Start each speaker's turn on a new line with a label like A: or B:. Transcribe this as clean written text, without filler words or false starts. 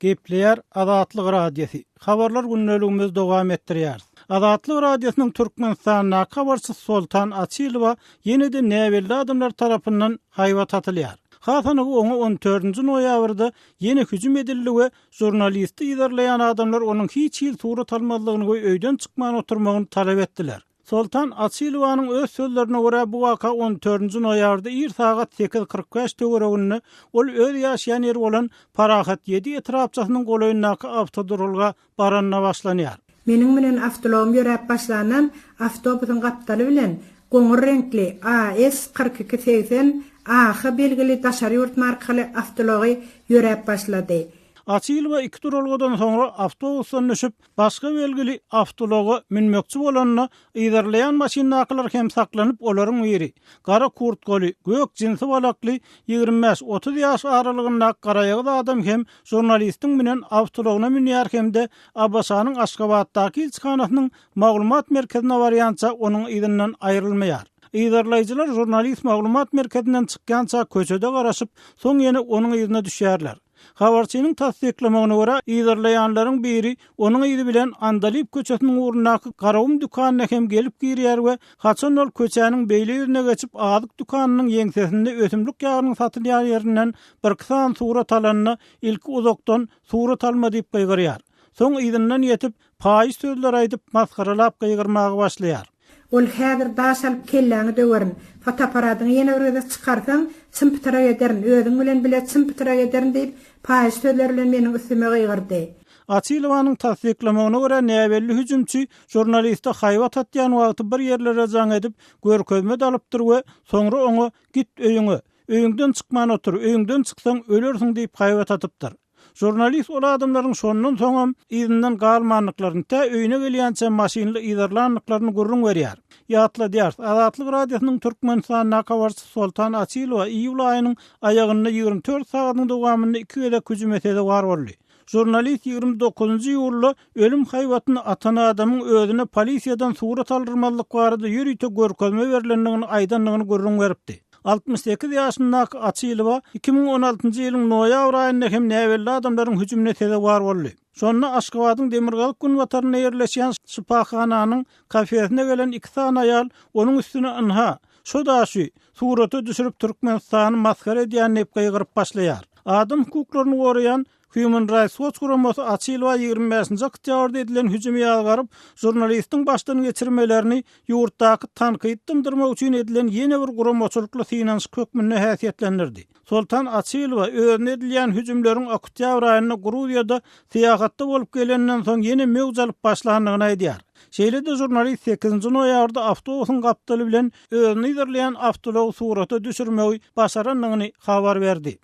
A: Gepleýär Azatlyk Radiosy. Habarlar gündeligimizi dowam etdirýäris. Azatlyk Radiosynyň Türkmenistandaky habarçysy Soltan Açylowa ýene-de näbelli adamlar tarapyndan haýbat atylýar. Has anygy oňa on dördünji noýabrda ýene hüjüm edildi we žurnalisti yzarlaýan adamlar onuň hiç hili surat almazlygyny we öýden çykman oturmagyny talap etdiler. Soltan Açylowanyň öz sözlerine görä, bu waka on dördünji noýabrda ir sagat 8:45 töwereginde ol öz ýaşaýan ýeri bolan Parahat ýedi etrapçasynyň golaýyndaky awtoduralga baranda başlanýar.
B: Meniň münen awtoulagym ýöräp başlandan awtobusyň gapdaly bilen goňur reňkli AS 42 80 AH belgili daşary ýurt markaly awtoulagy ýöräp başlady.
A: Açylowa iki duralgadan soňra awtobusdan düşüp, Başga belgili awtoulaga münmekçi bolanda, yzarlaýan maşyndakylar hem saklanyp, olaryň biri, gara kurtkaly, gök jinsi balakly, 25-30 ýaş aralygyndaky garaýagyz adam hem žurnalistiň münen awtoulagyna münýär hem-de ABŞ-nyň Aşgabatdaky ilçihanasynyň maglumat merkezine barýança onuň yzyndan aýrylmaýar. Yzarlaýjylar žurnalist maglumat merkezinden çykýança köçede garaşyp, soň ýene onuň yzyna düşýärler. Habarçynyň tassyklamagyna görä, yzarlaýanlaryň biri onuň yzy bilen Andalyp köçesiniň ugrundaky Garagum dükanyna hem gelip girýär we haçan ol köçäniň beýle ýüzüne geçip azyk dükanynyň ýeňsesinde ösümlik ýagynyň satylýan ýerinden birki sany surat alanda ilki uzakdan surat alma diýip gygyrýar. Soň yzyndan ýetip, paýyş sözler aýdyp, masgaralap gygyrmaga başlaýar.
B: Ol häzir daş alyp kelläňi döwerin. Fotoapparatyňy ýene bir gezek çykarsaň, çym-pytrak ederin, özüň bilen bile çym-pytrak ederin diýip, paýyş sözler bilen meniň üstüme gygyrdy.
A: Açylowanyň tassyklamagyna görä, näbelli hüjümçi žurnaliste haýbat atýan wagty bir ýerlere jaň edip, görkezme-de alypdyr we soňra oňa Git öýüňe, öýüňden çykman otur, öýüňden çyksaň ölersiň diýip haýbat atypdyr. Žurnalist ol adamlaryň şondan soňam yzyndan galmandyklaryny, tä öýüne gelýänçä maşynly yzarlandyklaryny gürrüň berýär. Ýatladýarys, Azatlyk Radiosynyň Türkmenistandaky habarçysy Soltan Açylowa iýul aýynyň aýagynda 24 sagadyň dowamynda iki gezek hüjüme sezewar boldy. Žurnalist 29-njy iýulda ölüm haýbatyny atan adamyň özüne polisiýadan surat aldyrmazlyk barada ýörite görkezme berlendigini aýdandygyny gürrüň beripdi. 68 ýaşyndaky Açylowa 2016-njy ýylyň noýabr aýynda hem näbelli adamlaryň hüjümine sezewar boldy. Şonda Aşgabadyň demirgazyk-günbatarynda ýerleşýän şypahananyň kafesine gelen iki sany aýal onuň üstüne ynha, şu daşy surata düşürip Türkmenistany masgara edýän diýip gygyryp başlaýar. Adam hukuklaryny goraýan Human Rights Watch guramasy Açylowa 25-nji oktýabrda edilen hüjümi ýazgaryp, žurnalistiň başdan geçirmelerini ýurtdaky tankydy dymdyrmak üçin edilen ýene bir guramaçylykly synanyşyk hökmünde häsiýetlendirdi. Soltan Açylowa özüne edilýän hüjümleriň oktýabr aýynda Gruziýada syýahatda bolup gelenden soň ýene möwç alyp başlandygyny aýdýar. Şeýle-de žurnalist sekizinji noýabrda awtobusyň gapdaly bilen özüni yzarlaýan awtoulagy surata düşürmegi başarandygyny habar berdi.